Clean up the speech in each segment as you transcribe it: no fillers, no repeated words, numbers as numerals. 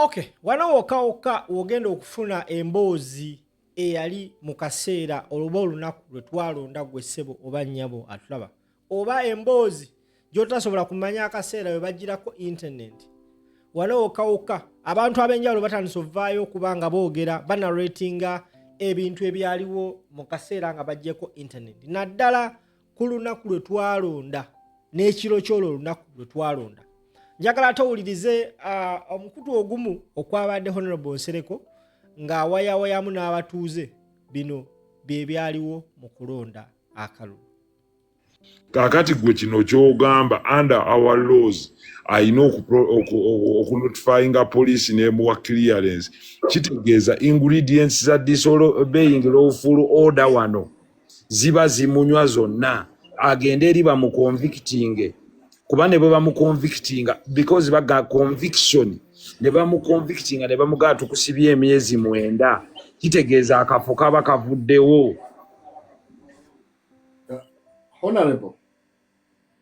Okay, wano wokka wokka wogenda okufuna emboozi eyali mu kaseera oluba olunaku lwe twalonda gwe ssebo oba nnyabo atulaba oba emboozi gy'otasobola kumanya akaseera we bagirako internet. Wano wokka wokka abantu ab'enjawulo batandise ovaayo okuba nga boogera banaratinga ebintu ebyaliwo mu kaseera nga baggyeko internet naddala ku lunaku lwe twalonda n'ekiro ky'olwo olunaku lwe twalonda. Njagala ate owulirize omukutu ogumu okwabadde Honorable Nsereko ng'awayawayamu n'abatuuze. Bino bye byaliwo mu kulonda akalulu. Kaakati gwe kino ky'ogamba under our laws alina okunotifyinga police n'emuwa clearance, kitegeeza ingredients za disobeying lawful order wano ziba zimunywa zonna, agende eri bamuconvictinge, kuba ne bwe bamuconvictinga because baga conviction ne bamuconvictinga ne bamugaa tukusibye emyezi 9, kitegeeza akafo kaba kavuddewo. Honorable,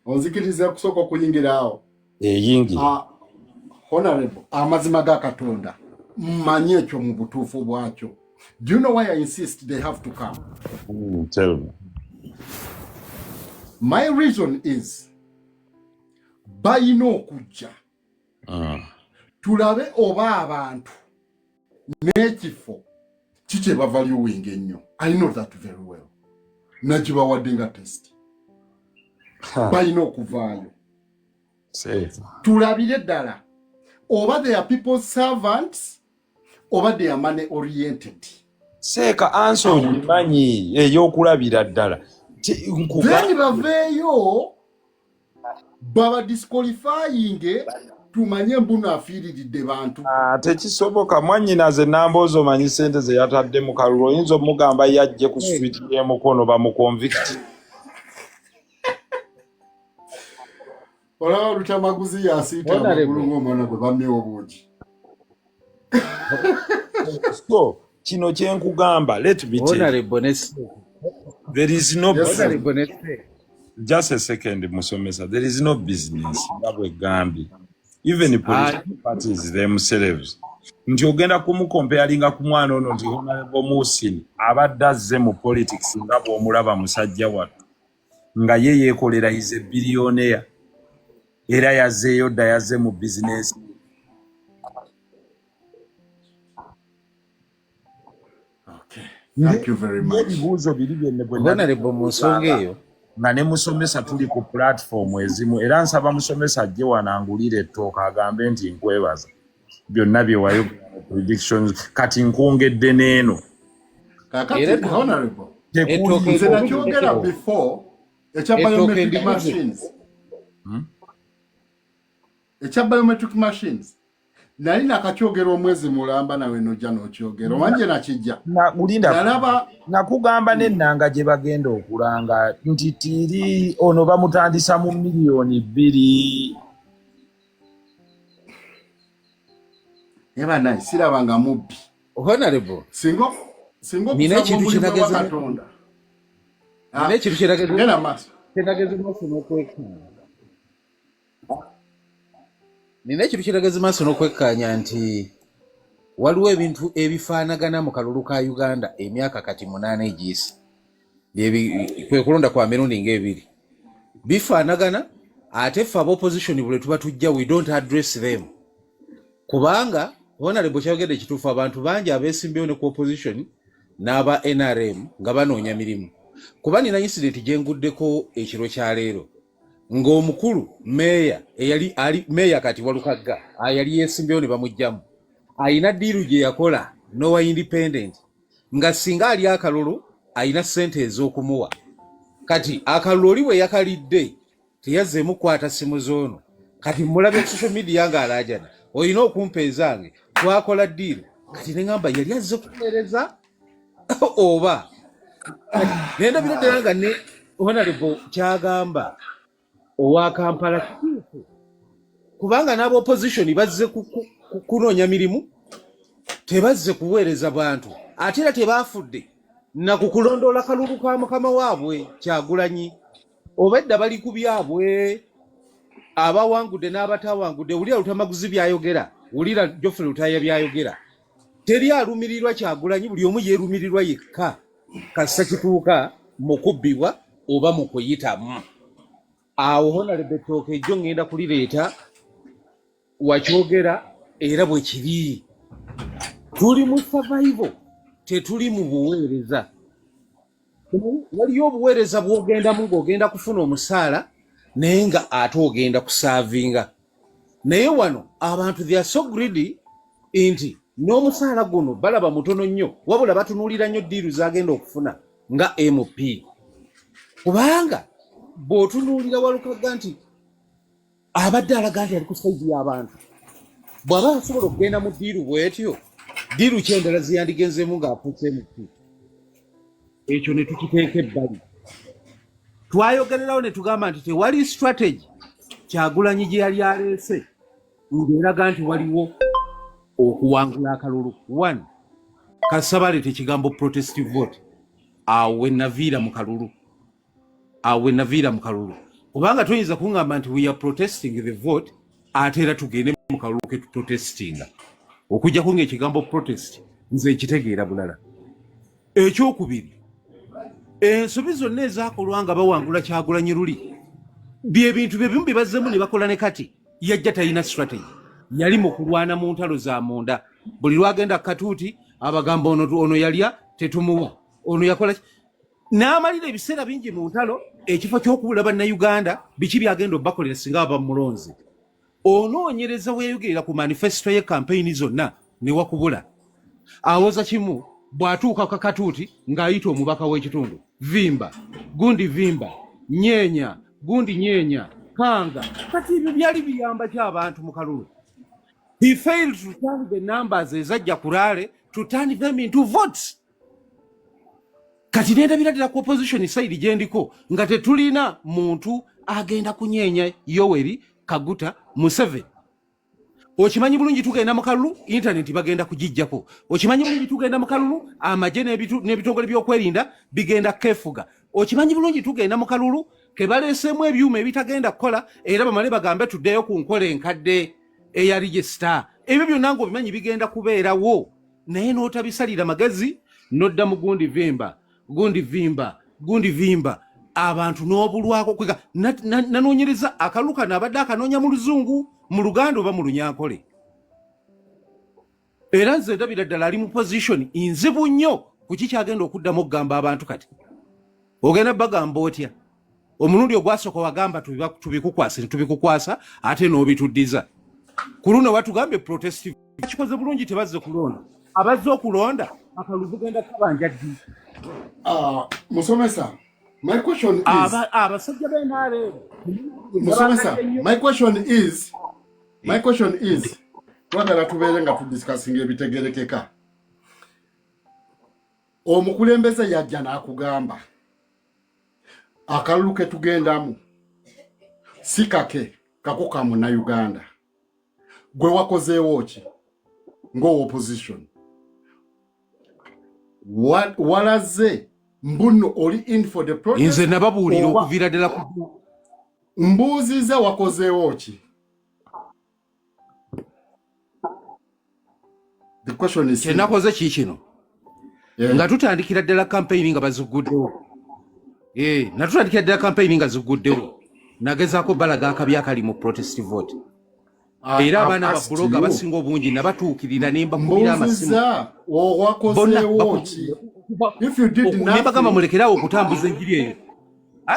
onzikiriza okusooka okuyingira awo? Eyingira. Honorable, amazima ga Katonda mmanyi ekyo mu butuufu bwakyo. Do you know why I insist they have to come? Tell me. My reason is bayina okujja tulabe oba abantu n'ekifo kikye bavaluing ennyo. I know that very well. Nakibawadde nga test. Balina okuvaayo. Tulabire ddala oba they are people servants oba they are money oriented. Seeka ansa ogimanyi ey'okulabira ddala. Then baveeyo baba disqualifying tumanye mbuno afiiriridde bantu. Tekisoboka mwannyinaze Namboozi, omanyi ssente ze yatadde mu kalulu, oyinza omugamba yajje ku street y'emukono bamuconvict. Olaba Lutamaguzi yasiita amagulu ng'omwana gwe bamye obuugi. So kino kyenkugamba, let me tell you, there is no just a second musomesa, there is no business nga bwe gambye, even political parties themselves, nti ogenda kumucomparinga ku mwana ono nti Honorable Muhsin abadde azze mu politics nga bw'omulaba musajja wattu nga ye yeekolera, is a billionaire, era yazzeeyo dda, yazze mu bizinesi. Ebibuuzo biri byenne. Honorable, mu nsonga eyo nga ne musomesa tuli ku platform ezimu, era nsaba musomesa ajje wanangulire ettooka agambe nti nkwebaza byonna bye wayogera mu predictions, kati nkwongedde n'eno. Kakati Honorable, nze nakyogera before ekya biometric machines, Ekya biometric machines nali nakakyogera omwezi mulamba, nawe nojja n'okyogera omanje nakijja. Nalaba nakugamba n'ennanga gye bagenda okulanga nti tiiri ono bamutandisa mu 2 miliyoni. Eba naye sirabanga mubbi. Honorable, singa nina okusaba ekintu omulimu gwa kyenageze Katonda. Nina ekintu kyenageze Genda maaso. Kyenageze maaso n'okwekkaanya, nina ekintu kyenageze maaso n'okwekkaanya nti waliwo ebintu ebifaanagana mu kalulu ka Uganda emyaka kati 8 egiyise. Kwe kulonda kwa mirundi ng'ebiri bifaanagana, ate ffe aba opposition buli tuba tujja we don't address them, kubanga Honorable kyayogedde ekituufu, abantu bangi abeesimbyewo ne ku opposition n'aba NRM nga banoonya mirimu, kuba nina incident gye nguddeko ekiro kya leero ng'omukulu meeya eyali ali meeya kati Walukagga yali yeesimbyewo ne bamuggyamu, ayina deal gye yakola n'owa independent nga singa ali akalulu ayina ssente ez'okumuwa. Kati akalulu oli bwe yakalidde teyazzeemu kukwata simu z'ono. Kati mulabye ku social media ng'alaajana, olina okumpa ezange, twakola deal. Kati ne ŋŋamba yali azze kuweereza oba nendabira ddala nga ne Honorable kyagamba owa Kampala kituufu, kubanga n'aba opposition bazze kunoonya mirimu, tebazze kuweereza bantu, ate era tebaafudde na ku kulondoola kalulu ka mukama waabwe Kyagulanyi. Oba edda bali ku byabwe, abawangudde n'abatawangudde. Wulira Lutamaguzi byayogera. Wulira Geoffrey Lutaaya byayogera. Teri alumirirwa Kyagulanyi, buli omu yeerumirirwa yekka kasita kituuka mu kubbibwa oba mu kuyitamu. Awo Honorable Ettooke ejjo ŋŋenda kulireeta, wakyogera era bwe kiri. Tuli mu survival, tetuli mu buweereza. Waliyo obuweereza bw'ogendamu ng'ogenda kufuna omusaala naye nga ate ogenda kusaavinga. Naye wano abantu they are so greedy nti n'omusaala guno balaba mutono nnyo, wabula batunuulira nnyo deal z'agenda okufuna nga MP. Kubanga bw'otunuulira Walukagga nti abadde alaga nti ali ku side y'abantu, bw'aba asobola okugenda mu deal bw'etyo, deal ki endala zeyandigenzeemu ng'afuuse MP? Ekyo ne tukiteeka ebbali. Twayogererawo ne tugamba nti tewali strategy Kyagulanyi gye yali aleese ng'eraga nti waliwo okuwangula akalulu. One, kasita baleeta ekigambo protest vote, awo we naviira mu kalulu, awo we naviira mu kalulu, kubanga toyinza kuŋŋamba nti we are protesting the vote ate era tugende mu kalulu ke tuprotestinga, okuggyako ng'ekigambo protest nze nkitegeera bulala. Ekyokubiri, ensobi zonna ezaakolwa nga bawangula Kyagulanyi luli byebintu bye bimu bye bazzeemu ne bakola ne kati. Yajja talina strategy, yali mu kulwana mu ntalo za munda. Buli lwagenda katuuti abagamba ono, ono yalya tetumuwa, ono yakola ki, n'amalira ebiseera bingi mu ntalo ekifo ky'okubula Bannayuganda biki byagenda obbakolera singa baba mulonzi. Onoonyereza weeyogerera ku manifesto ye kampeyini zonna ne wakubula awoza kimu, bw'atuuka ku katuuti ng'ayita omubaka w'ekitundu vimba gundi, vimba nyeenya gundi, nyeenya kanga. Kati ebyo byali biyamba ki abantu mu kalulu? He failed to turn the numbers ezajja ku rally to turn them into votes. Kati nendabira ddala ku opposition side gyendiko nga tetulina muntu agenda kunyeenya Yoweri Kaguta Museveni. Okimanyi bulungi tugenda mu kalulu, intaneti bagenda kugijjako. Okimanyi bulungi tugenda mu kalulu, amagye n'ebitongole by'okwerinda bigenda kefuga. Okimanyi bulungi tugenda mu kalulu kebaleeseemu ebyuma ebitagenda kukola, era bamale bagambe tuddeyo ku nkola enkadde eya register. Ebyo byonna ng'obimanyi bigenda kubeerawo, naye n'otabisalira magezi, n'odda mu gundi vimba gundi, vimba gundi, vimba abantu n'obulwako kwega. Nanoonyereza akalulu kano abadde akanoonya mu Luzungu, mu Luganda oba mu Lunyankole. Era nze ndabira ddala ali mu position nzibu nnyo. Kuki kyagenda okuddamu okugamba abantu? Kati ogenda bagamba otya? Omulundi ogwasooka wagamba tubikukwasa, ne tubikukwasa ate n'obituddiza. Ku luno watugambye protest kikoze bulungi, tebazze kulonda. Abazze okulonda akalulu bugenda kabanja ddi? Musomesa, my question is Abasajja b'NRM. Musomesa, my question is twagala tubeere nga tudiscussinga ebitegerekeka. Omukulembeze yajja n'akugamba akalulu ke tugendamu si kake, kako ka Munnayuganda. Gwe wakozeewo ki ng'opposition? Walaze mbuno oli in for the protest? Nze nababuulira okuviira ddala ku Mbuuziza, wakozeewo ki? The question is simple. Kyenakoze ki kino? Nga tutandikira ddala kampeyini nga baziguddewo, nga tutandikira ddala kampeyini nga ziguddewo, nagezaako balaga akabi akali mu protest vote. Era abaana ba blogger abasinga obungi nabatuukirira ne mbakubira amasimu. Mbuuziza, wakozeewo ki? If you did Ne bagamba nothing, mulekerawo okutambuza enjiri eyo.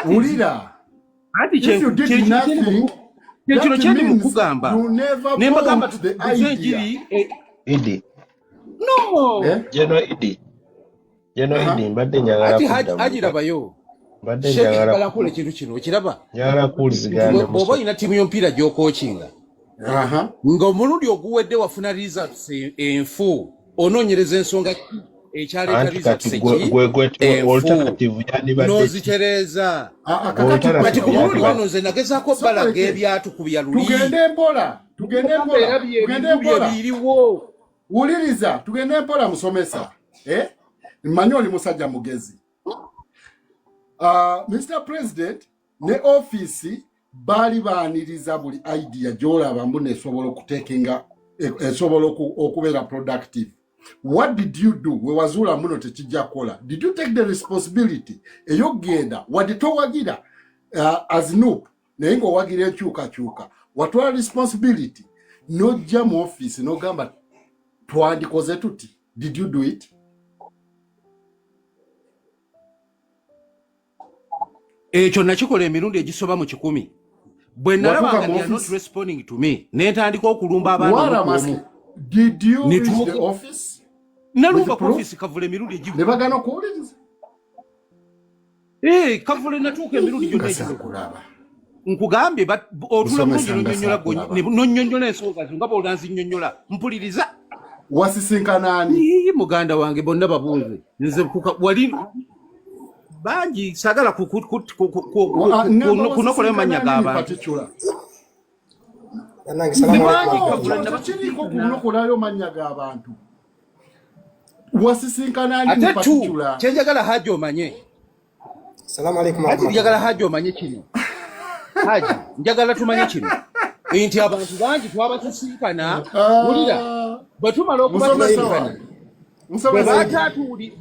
Wulira. Anti If you did nothing, kyekino kyendi mu kugamba, ne mbagamba tutambuze enjiri Idi. No. Eh? General Idi. General Idi, mbadde njagala Ati kuddamu. agirabayo. Mbadde njagala Shekikola ekintu kino okiraba. Njagala kuwuliziganya ne Bw'oba Musa. olina ttiimu y'omupiira gy'okookinga ng'omulundi oguwedde wafuna results enfu, onoonyereza ensonga ki ekyaleeta Anti results kati gwe eki gwe enfu, alternative yandibadde ki? n'ozitereeza. Kakati Kati ku mulundi Alternative guno nze nagezaako balaga Sokoleke. ebyatukubya luli. Tugende mpola, tugende Era mpola, tugende byebintu mpola. Byebiriwo. Wuliriza, tugende mpola musomesa, eh? Mmanyi oli musajja mugezi. Mr President ne ofiisi baali baaniriza buli idea gy'olaba mbu nesobola okutekinga Esobola okubeera productive. What did you do we wazuula muno tekijja kukola? Did you take the responsibility ey'okugenda, wadde towagira as NUP, naye ng'owagira enkyukakyuka, watwala responsibility n'ojja mu office n'ogamba twandikoze tuti? Did you do it? Ekyo nakikola emirundi egisoba mu 100. Bwe nalaba Watuuka nga mu they are not office? responding to me, ne ntandika okulumba abaana What I'm omu ku asking, omu. did you Ne reach the tuuka- office Nalumba with ku proof? office kavule emirundi Ne egiwera. bagana okuwuliriza? Eh, kavule natuuka emirundi gyonna Nga egiwera. saakulaba. Nkugambye otuula Musomesa, bulungi nga nonyonyola saakulaba. nonyonyola ensonga zo nga bw'olanzinnyonnyola, mpuliriza. Wasisinkana ani? Ii, muganda wange, bonna babuuze. Nze wali bangi, saagala Ngamba kunokolayo mannya wasisinkana ani in g'abantu. particular? Bannange, Ni salamu bangi. alaikum. Kavula Kino tekiriiko kunokolayo mannya g'abantu. Wasisinkana ani in Ate tu particular? kyenjagala Haji omanye, Salamu alaikum Haji, njagala warahmatullah. Haji omanye kino, Haji, njagala tumanye kino nti abantu bangi twabasisinkana. Wulira, bwe tumala Musomesa okubasisinkana wange, bwe musomesa, baatatuuli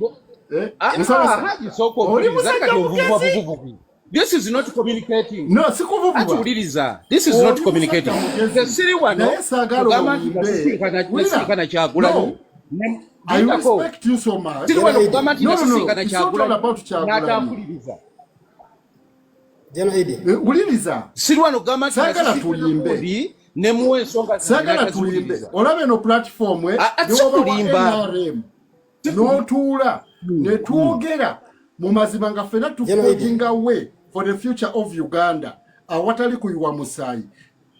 musomesa, Haji, sooka oli ompuliriza. musajja Kati ovuvuba mugezi. buvububi. This is not communicating. No, sikuvuvuba. Ati wuliriza, this is not Oli musajja communicating. Nze mugezi, siri wano naye saagala kugamba nti olimbe. nasisinkana Wulira, nasisinkana Kyagulanyi. no, I Lindako. respect you so much. Siri wano kugamba nti No, no, no, nasisinkana it's not all Kyagulanyi about Kyagulanyi. n'atampuliriza. General Idi. Wuliriza, Siri wano kugamba nti saagala nasisinkana tulimbe. gundi ne muwa ensonga zange Saagala tulimbe. n'ataziwuliriza. Olaba eno platform Ah, ne woba wa sikulimba. NRM n'otuula ne twogera mu mazima nga ffenna General Idi. tuforginga way for the future of Uganda awatali kuyiwa musaayi.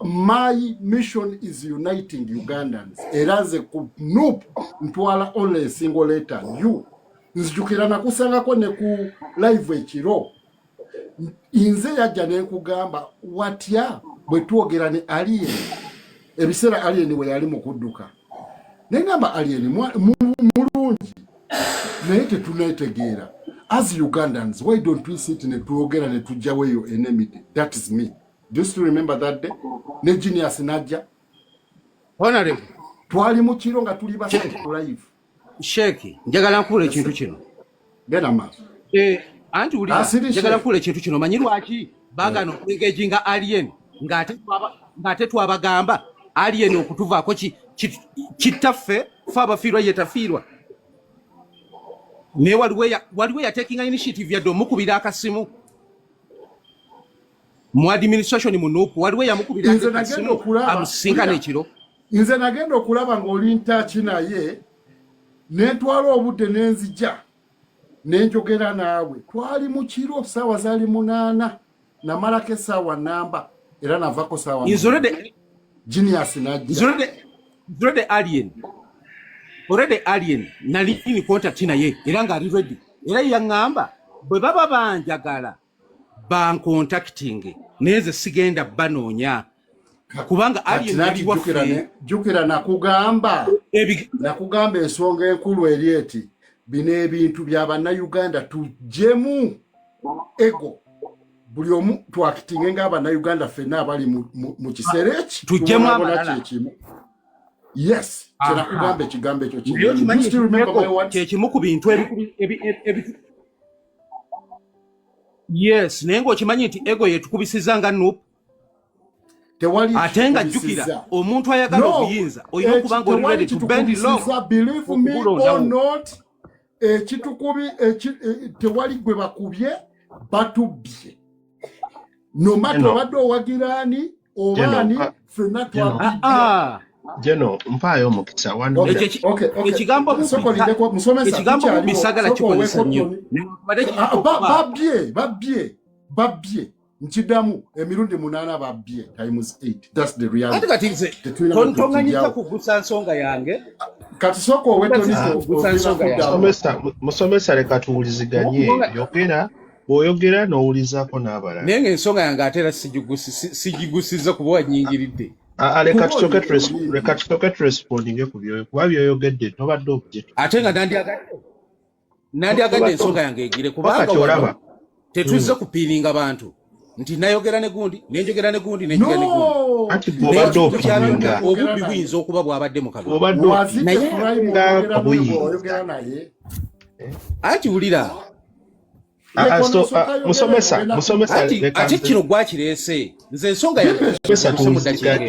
My mission is uniting Ugandans, era nze ku NUP ntwala only a single letter, U. Nzijukira nakusangako ne ku live ekiro, nze yajja nenkugamba watya bwe twogera ne Alien, ebiseera Alien we yali mu kudduka, neŋŋamba Alien mulungi, naye tetuneetegeera as Ugandans. Why don't we sit ne twogera ne tujjawo eyo enmity? That is me. Do you still remember that day ne Genius najja? Honorable Twali mu kiro nga tuli basatu ku live. Sheeki, njagala nkuula ekintu kino. Genda maaso. Eh, anti wulira, Asiri njagala Sheikh. nkuula ekintu kino. Manyi lwaki baagaana okuengaginga Alien ng'ate twabagamba Alien okutuvaako kittaffe fe abafiirwa, ye tafiirwa, naye waliwo eyatekinga initiative yadde omukubira akasimu mu administration mu NUP? Waliwo eyamukubira Nze nagenda akasimu okulaba amusisinkana wulira, ekiro? Nze nagenda okulaba ng'oli ntaaki naye, nentwala obudde nenzija nenjogera naawe. Twali mu kiro, saawa zaali 8, namalako essaawa namba era navako saawa Nze 8. already Genius najja. Nze already Alien, already Alien nali in contact naye era ng'ali ready, era yaŋŋamba bwe baba banjagala bancontacting, naye nze sigenda banoonya kubanga Kati Alien nati yali jjukira waffe. Jjukira nakugamba nakugamba ensonga enkulu eri eti bino ebintu bya Bannayuganda, tuggyemu ego, buli omu twakitinge ng'Abannayuganda ffenna abali mu kiseera eki Tuggyemu tubonabona amalala. Kyekimu, yes, kyenakugamba ekigambo ekyo Naye kinene. Do okimanyi you still remember my ego words? kyekimu ku bintu yes, naye ng'okimanyi nti ego yetukubisiza nga NUP. Tewali Ate nga jjukira, kitukubisiza. omuntu ayagala No, obuyinza olina okuba nga oli tewali ready to bend low kitukubisiza, believe me or okubulondawo. not. Ekitukubi tewali gwe bakubye, batubbye. No matter Geno, obadde owagira ani oba Geno, ani, ffenna Geno, twabbiddwa. Ah, Geno, mpaayo omukisa one Okay, minute. okay. Ekigambo bubbi Sooka olindeko, musomesa, ekigambo bubbi tukyaliwo. saagala Sooka kikozesa oweeko nnyo Tony. newankubadde Ah, kiyinza okuba Babbye, babbye, babbye. Nkiddamu emirundi 8, babbye times 8. That's the Ate reality. kati nze Tetulina bwe tonganyiza tukijjawo. kugusa nsonga yange. Kati sooka owe Tonganyiza Tonito, kugusa ogenda nsonga yange. kuddamu. Musomesa, musomesa, leka tuwuliziganye. Kubanga Yogera, bw'oyogera n'owulizaako n'abalala. Naye ng'ensonga yange ate era sigigusiza kuba wanyingiridde. Ah, ah, leka Kuba tusooke oli leka tusooke turespondinge ku byoyo, kuba byoyogedde tobadde objective. Ate nga nandyagadde Tobadde ensonga yange egire kuba kubanga kati wano olaba tetuzze kupiininga bantu. Nti nayogera ne gundi, nenjogera ne gundi, nenjogera ne gundi. No. Anti gwe Naye obadde ekintu kya byonna, opininga. obubbi Ogera naye. buyinza okuba bwabadde mu kalulu. Obadde Wazike Naye Efurayimu, opininga oyogera n'oyo buyinza. bw'oyogera naye. Anti wulira. Ah, ah, so, Leka ah, onosooka musomesa, yogera, ogenda musomesa, Anti leka ate nze kino gwakireese, nze ensonga yange musomesa, njaguse mu ddakiika emu.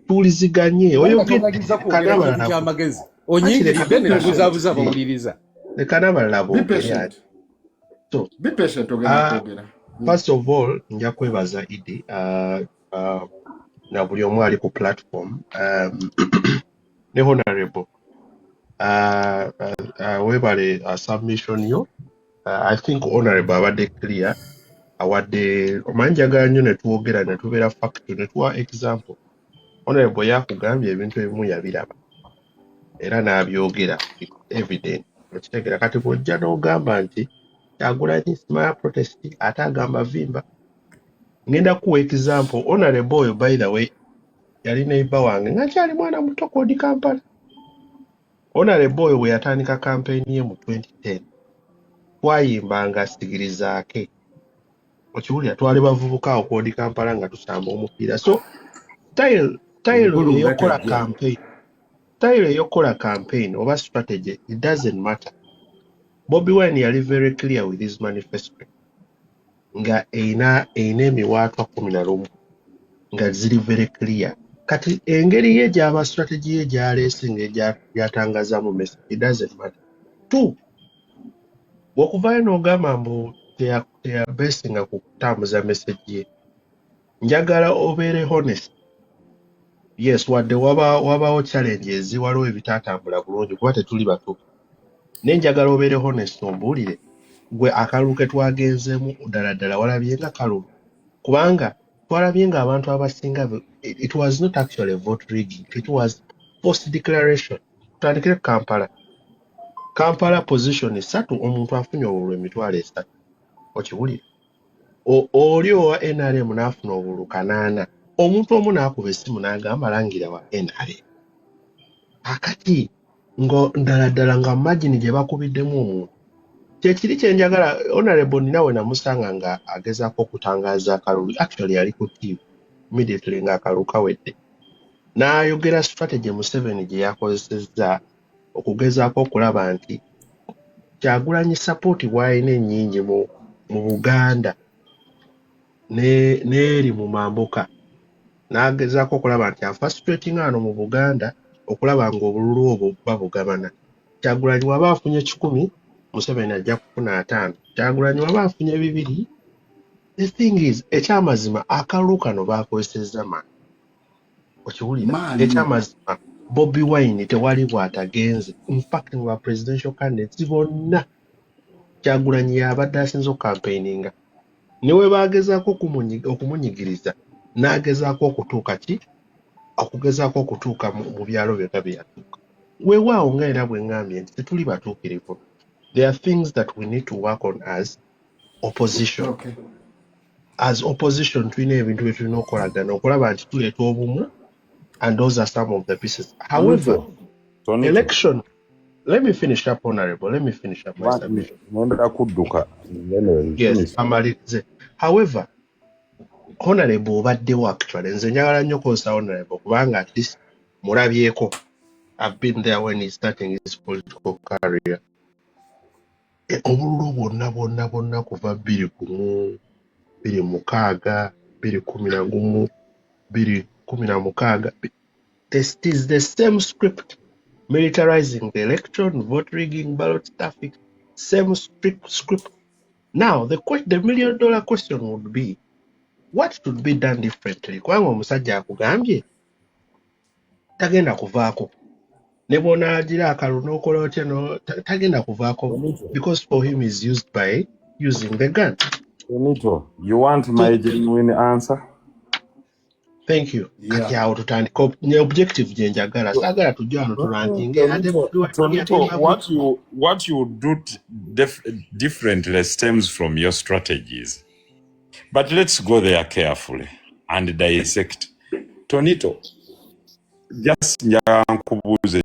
tuwuliziganye, tuwuliziganye. Kubanga Oyogedde, tongagiriza leka kwogera kintu n'abalala ky'amagezi, anti leka onyingiridde ne tubuzaabuza abawuliriza. Leka n'abalala Be boogere. patient. Ati so Be patient, ogenda kwogera. First of all, nja kwebaza Idi na buli omu ali ku platform, ne honorable, webale submission yo. I think honorable abadde clear, awadde omanyi njagala nnyo ne twogera ne tubeera factual ne tuwa example. Honorable yakugambye ebintu ebimu yabiraba era n'abyogera evident, okitegeera? Kati bw'ojja n'ogamba nti Kyagulanyi simaya protest, ate agamba vimba, ngenda kuwa example. Honorable oyo, by the way, yali neighbor wange nga nkyali mwana muto kodi Kampala. Honorable oyo bwe yatandika campaign ye mu 2010, twayimbanga sigirizaake, okiwulira? Twali bavubuka awo kodi Kampala nga tusamba omupiira. So style Omukulu nga eyokukola tajja. campaign, style eyokukola campaign oba strategy, it doesn't matter. Bobi Wine yali very clear with his manifesto nga erina emiwaatwa 11 nga ziri very clear. Kati engeri ye gy'aba strategy ye gy'aleese ng'egyatangazaamu message, it doesn't matter. Two, bw'okuvaayo n'ogamba mbu teyabesinga ku kutambuza message ye, njagala obeere honest. Yes, wadde wabaawo challenges, waliwo ebitaatambula bulungi kuba tetuli batuufu, naye njagala obeere honest, ombuulire gwe akalulu ke twagenzeemu ddala ddala walabye nga kalulu? Kubanga twalabye nga abantu abasinga it was not actually vote rigging, it was post declaration. Tutandikire ku Kampala. Kampala position 3, omuntu afunye obululu 300,000, okiwulira? Oli owa NRM n'afuna obululu 800, omuntu omu n'akuba essimu n'agamba langira wa NRM. Akati ngo ddala ddala nga margin gye bakubiddemu omuntu kyekiri kyenjagala. Honorable nina we namusanga nga agezaako okutangaaza akalulu. Actually yali ku TV immediately ng'akalulu kawedde, n'ayogera strategy Museveni gye yakozesezza okugezaako okulaba nti Kyagulanyi support bw'alina ennyingi mu Buganda n'eri mu mambuka, n'agezaako okulaba nti afrustratinga wano mu Buganda okulaba ng'obululu obwo babugabana. Kyagulanyi waba afunye 100, Museveni ajja kufuna 50. Kyagulanyi waba afunye 2. The thing is, ekyamazima akalulu kano bakozesezza maanyi, okiwulira? Maanyi. Ekyamazima Bobi Wine tewali bw'atagenze. In fact, mu ba presidential candidates bonna, Kyagulanyi y'abadde asinze okucampaigninga, ne we bagezaako okumunyigiriza n'agezaako okutuuka ki okugezaako okutuuka mu byalo byonna bye yatuuka. Weewaawo nga era bwe ŋŋambye nti tetuli batuukirivu, there are things that we need to work on as opposition. As opposition tulina ebintu bye tulina okukolagana okulaba nti tuleeta obumu, and those are some of the pieces. However, Tonito, election, let me finish up, honorable, let me finish up my submission. Ngenda kudduka. Anyway, Yes. finish. Amalirize. However, honorable obaddewo, actually nze njagala nnyo kozesa honorable kubanga at least mulabyeko. I've been there when he's starting his political career. Obululu bwonna bwonna bwonna kuva 2 gumu, 2 6, 2 11, 2 16, this is the same script: militarizing the election, vote rigging, ballot stuffing, same script. Now the $1 million question would be, what should be done differently? Kubanga omusajja akugambye tagenda kuvaako, ne bw'onaagira akalulu n'okola otya, tagenda kuvaako Tonito, because for him is used by using the gun. Tonito, you want So my genuine answer? Thank you. Kati Yeah. awo tutandika ne objective gye njagala, saagala tujje wano turankinge ate Tonito, Bobi Wine Tonito, what you do differently stems from your strategies. But let's go there carefully and dissect. Tonito, just njagala nkubuuze.